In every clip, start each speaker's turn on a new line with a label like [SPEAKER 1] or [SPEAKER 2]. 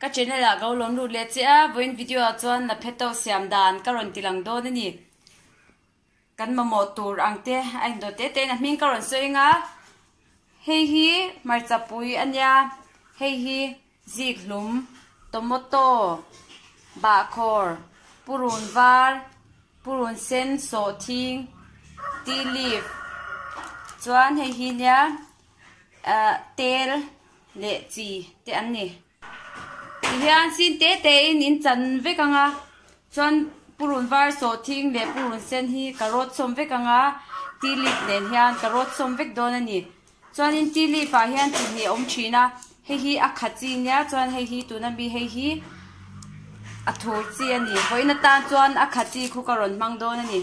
[SPEAKER 1] Ka channel ah ka lo lawm lut leh che a, vawiin video ah chuan la phe to siam dan ka rawn ti lang dawn a ni. Kan mamawh tur ang te a indawt te te in a hming ka rawn sawi ang a, hei hi hmarcha pui a nia, hei hi zik hlum, tomato, bahkhawr, purun var, purun sen, sawhthing, tea leaf chuan hei hi nia ah tel leh chi te an ni. Tihian sin te te in in chan vek ang a, chuan purun var sawhthing leh purun sen hi ka rawt sawm vek ang a, tea leaf nen hian ka rawt sawm vek dawn a ni. Chuanin tea leaf ah hian chi hnih a awm thin a, hei hi a kha chi nia chuan hei hi tuna mi hei hi a thur chi a ni. Vawiin atan chuan a kha chi khu ka rawn hmang dawn a ni.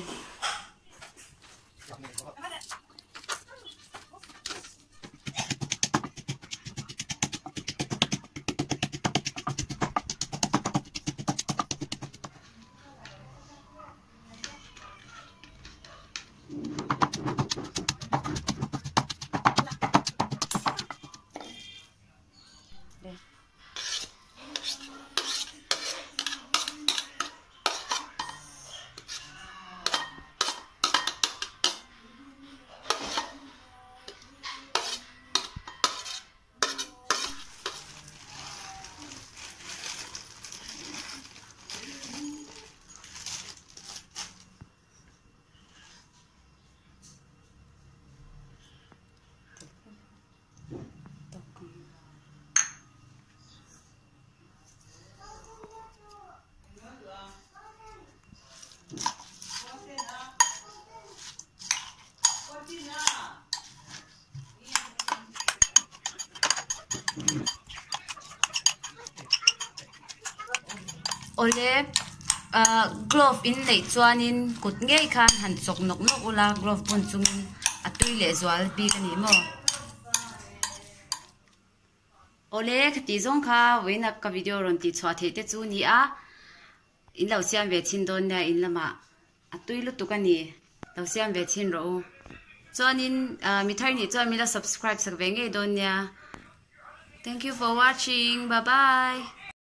[SPEAKER 1] Awle ah glove in neih chuanin kut ngei khan han chawk nawk nawk ula glove bun chungin a tui leh zual bik a ni maw. Awle khati zawng kha vawiin a ka video rawn tih chhuah theih te chu ni a in lo siam ve chhin dawn nia in lamah a tui lutuk a ni lo siam ve chhin rawh u chuanin ah mi thar nih chuan min la subscribe sak ve ngei dawn nia thank you for watching bye bye.